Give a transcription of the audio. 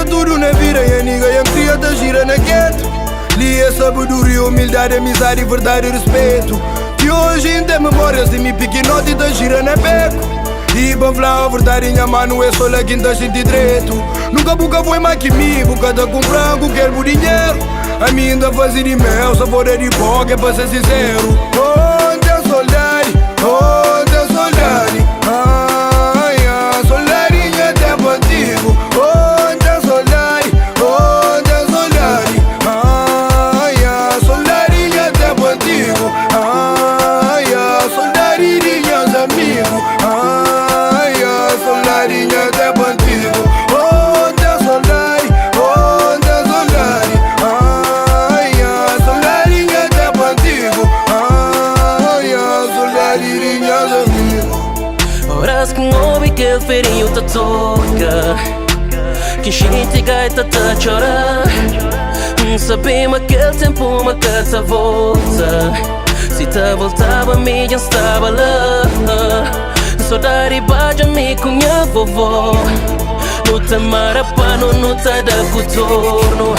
tudu na vida, nha nigga, nha kria ta gira na gueto. Li é sabedoria, humildade, amizade, verdade e respeito. Ti hoje N ten memórias di mi pikinoti ta gira na beku. I pa N fla verdadi, nha manu, é so la ki N ta xinti dretu. Nunka bu ka foi má ki mi, bu ka ta kunpra-m ku kel bu dinheru. Ami N ta faze di meu, sa foda di boka, é pa ser sinseru. Oh, N ten soldadi, oh, N ten soldadi, ah, nha, soldadi nha ténpu antigu. Oh, N ten soldadi, oh, N ten soldadi, ah, nha, soldadi nha ténpu antigu. Ah, nha, soldadi di nhas amigu. Ah, nha, soldadi nha ténpu antigu. Oh, N ten soldadi, oh, N ten soldadi, ah, nha, soldadi nha ténpu antigu. Ah, nha, soldadi di nhas amigu. Horas ki N obi kel ferinhu ta toka, ki N xinti gaita ta txora, N sabe ma kel ténpu ma ka ta volta. Si ta voltaba mi dja N staba la. Sodadi badja mi ku nha vovó. Nu ta mara panu, nu ta da ku tornu.